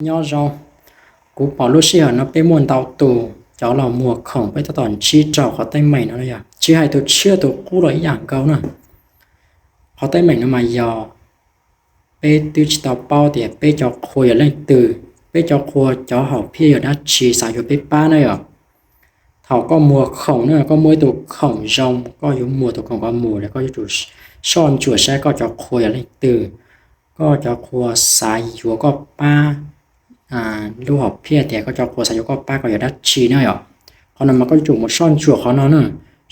Nyob zoo, kuv pom lub sij hawm no peb muaj ntau tus cov los muag khoom peb tab tom ntsib raug qhov teeb meem no yog tsis hais tus tshiab tus qub los ib yam nkaus na. Qhov teeb meem no mas yog peb twb tsis tau paub tias peb cov qhua yog leej twg, peb cov qhua cov hom phiaj yog dab tsi xav yuav peb pab na yom. Thaum koj muag khoom na, koj muaj ib tug khoom zoo, koj yuav muag tus khoom koj mus lawm koj yuav tsum soj ntsuam saib koj cov qhua yog leej twg, koj cov qhua xav yuav koj pab lub hom phiaj tias koj cov qhua xav yuav koj pab ko yog dab tsi na yom. Qhov no mas koj yuav tsum mus soj ntsuam qhov no na,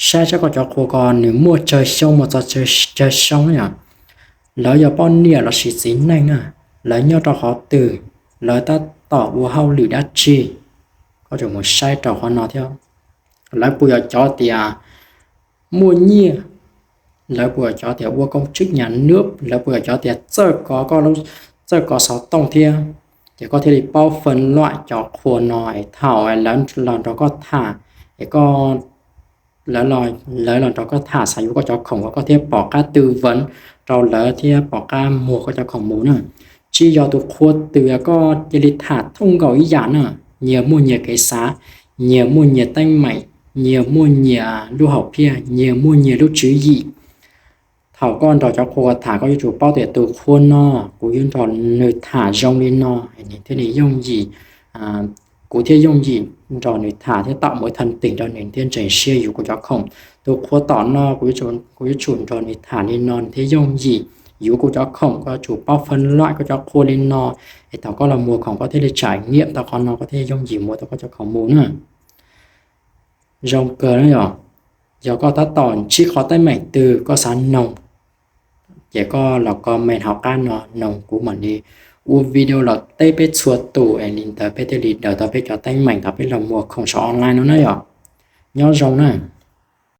saib saib koj cov qhua ko nws muaj tsawg xyoo mus txog tsawg xyoo na yom. Lawv yog poj niam lossis txiv neej na, lawv nyob rau qhov twg, lawv tab tom ua hauj lwm dab tsi, koj tsum mus saib rau qhov no thiab. Lawv puas yog cov tias muaj nyiaj, lawv puas yog cov tias ua koob tswb nyas nwb, lawv puas yog cov tias txawj kov koj, txawj kov xov tooj thiab. Ces koj thiaj li paub feeb luam cov qhua no es thaum lawv los nrog koj tham, es koj, lawv los nrog koj tham xav yuav koj cov khoom ko koj thiaj pom qab twv veev rau lawv thiab pom qab muag koj cov khoom mus na. Tsis yog tus qhua twg koj cia li tham thooj nkaus ib yam na, nyias muaj nyias kev xav, nyias muaj nyias teeb meem, nyias muaj nyias lub hom phiaj, nyias muaj nyias lub tswv yim. Thaum koj nrog cov qhua tham koj yuav tsum paub tias tus qhua no kuv yuav nrog nws tham zoo li no, nws thiaj li yooj yim, kuv thiaj yooj yim nrog nws tham thiab tau mus thaj tim rau nws thiaj ntseeg siab yuav kuv cov khoom. Tus qhua tom no kuv yuav tsum nrog nws tham li no nws thiaj yooj yim yuav kuv cov khoom. Koj yuav tsum paub feeb luam koj cov qhua li no, es thaum koj los muag khoom koj thiaj li tsim nyog tau qhov no koj thiaj yooj yim muag tau koj cov khoom mus na. Zoo kawg na yom. Yog koj tab tom ntsib qhov teeb meem twg koj xav noog, ces koj los comment hauv qab no noog kuv mam li ua video los teb peb txhua tus es li ntawd peb thiaj li daws tau peb cov teeb meem thaum peb los muag khoom saum online no na yom. Nyob zoo na.